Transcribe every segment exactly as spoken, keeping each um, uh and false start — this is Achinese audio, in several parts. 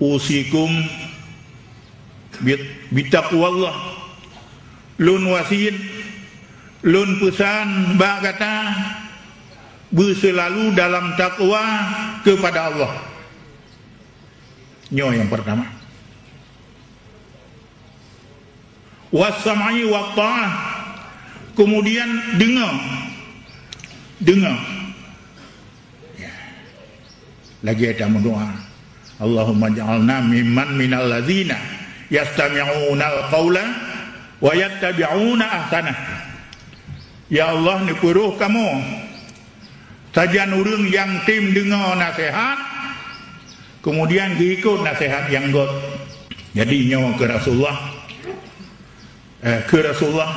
Usikum bit-, bitaqwallah. Lôn wasiet, lôn peusan bak gata beuseulalu dalam takwa keupada Allah. Nyoe nyang peurtama. Was-sam'i wat-tha'ah. Keumudian deungoe. Deungoe. Ya. Lagée tameudoá, "Allahumma ij'alna mimman minal ladzina yastami'unal qaula wa yattabi'una ahsanah." Ya Allah, neupeurôh kamoe sajan ureuëng nyang tem deungoe naseuhat, keumudian geuikot naseuhat nyang göt. Jadi nyoe keu Rasulullah, eh, keu Rasulullah,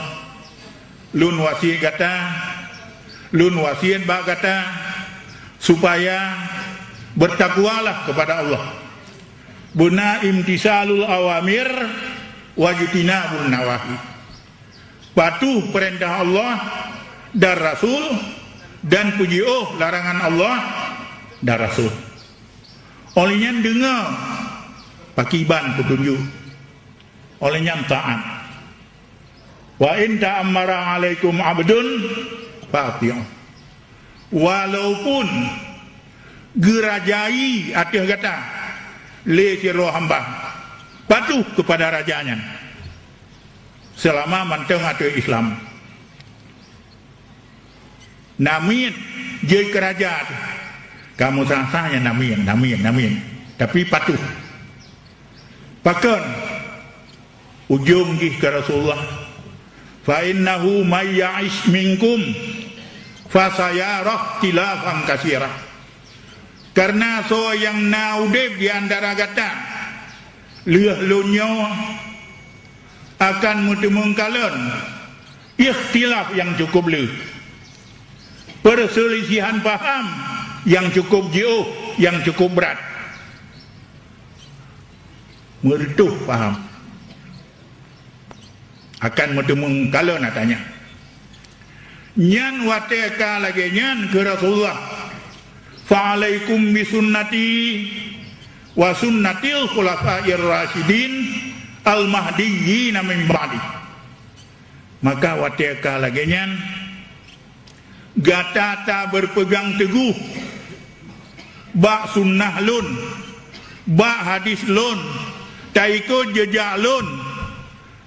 lôn wasiet gata, lôn wasiet bak gata, supaya beutakwalah keupada Allah. Beuna imtisalul awamir wajtinabun nawahi. Patuh peurintah Allah dan Rasul, dan peujiôh larangan Allah dan Rasul. Óh lheueh nyan deungoe pakriban peutunjuk. Óh lheueh nyan taát. "Wa in ta'ammara 'alaikum 'abdun fa'ati'u." Walaupun geurajai ateueh gata lé sidroe hamba, patuh keupada raja nyan. Seulama mantong ateueh Islam. Namiet jeuet keu raja teuh. Kamoe sah-sah nyan namiet, namiet, namiet. Tapi patuh. Pakon? Ujong jih keu Rasulullah, "Fa innahu may ya'ish minkum fasayara ikhtilafan katsira." Kareuna soe nyang na udeb di antara gata lheueh lôn nyoe, akan meuteumeung kalon ikhtilaf nyang cukôp le, peuseulisihan paham nyang cukôp jiôh, nyang cukôp brat. Meureutôh paham. Akan meuteumeung kalon atra nyan. Nyan watée ka lagée nyan keu Rasulullah, "Fa alaikum bi sunnati wa sunnatil khulafair rasyidin al mahdiyyin min ba'di." Maka watée ka lagée nyan, gata tabeupeugang teugoh bak sunnah lôn, bak hadis lôn, taikot jeujak lôn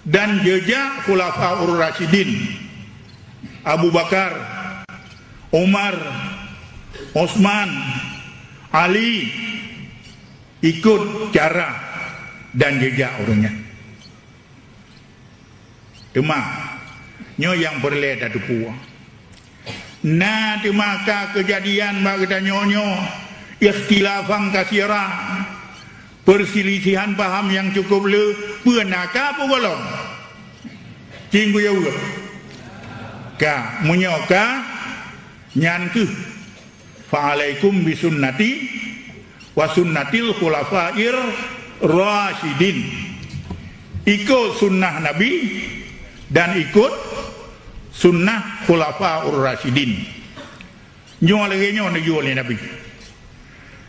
dan jeujak Khulafaur Rasyidin, Abu Bakar, Umar, Utsman, Ali, ikot cara dan jeujak ureuëng nyan. Teuma, nyoe nyang peureulée tateupeue. Na teuma ka keujadian bak geutanyoe nyoe, ikhtilafan katsira, peuseulisihan paham nyang cukôp le, peue na ka peue gohlom. Cing kuyue ka, meunyoe ka, nyan kheueh, "Fa alaikum bi sunnati wa sunnatil khulafair rasyidin." Ikot sunnah Nabi dan ikot sunnah Khulafaur Rasyidin. Nyoe lagée nyoe neujue lé Nabi.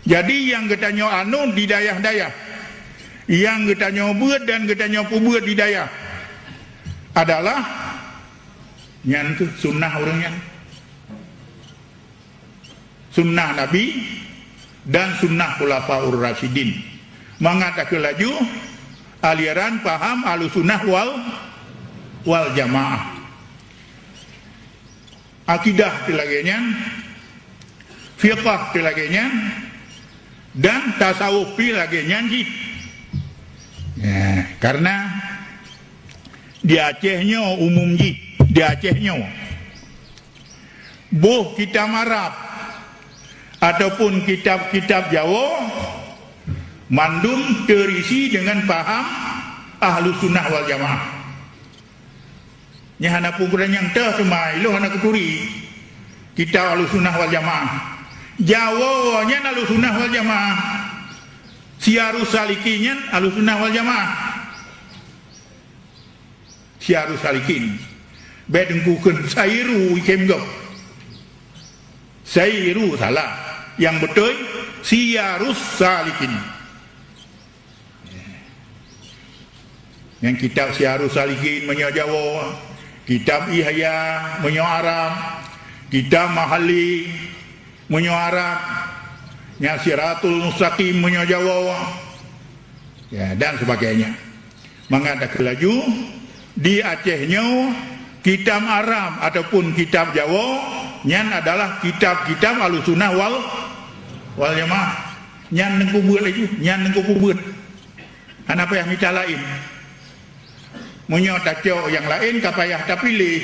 Jadi, nyang geutanyoe anut di dayah-dayah, nyang geutanyoe beuet dan geutanyoe peubeuet di dayah adalah nyan kheueh sunnah ureuëng nyan. Sunnah Nabi dan sunnah Khulafaur Rasyidin. Mangat takheun laju aliran paham Ahlussunnah wal, wal Jamaah. Akidah teuh lagée nyan, fiqah teuh lagée nyan, dan tasawuf pih lagée nyan cit. Nah, karena di Aceh nyoe umum jih, di Aceh nyoe. Boh kitab Arab ataupun kitab-kitab Jawoe mandum teurisi deungon paham Ahlussunnah wal Jamaah. Nyan hana peue guna nyang teuh teuma ilôn hana kuturi kitab Ahlussunnah wal Jamaah. Jawoe nyan Ahlussunnah wal Jamaah. Siyarus Salikin nyan Ahlussunnah wal Jamaah. Siyarus Salikin. Bék teungku kheun Sairu ikém gob. Sairu salah. Nyang beutôi Siyarus Salikin. Nyan kitab Syiarus Salikin meunyoe Jawoe, kitab Ihya meunyoe Arab, kitab Mahalli meunyoe Arab, nyan Siratul Mustaqim meunyoe Jawoe, ya, dan sebagainya. Mangat takheun laju, di Aceh nyoe kitab Arab ataupun kitab Jawoe nyan adalah kitab-kitab Ahlussunnah wal, wal Jamaah. Nyan neukubeuet laju, nyan neukubeuet. Hana payah mita laén. Meunyoe tacok nyang laén ka payah tapiléh.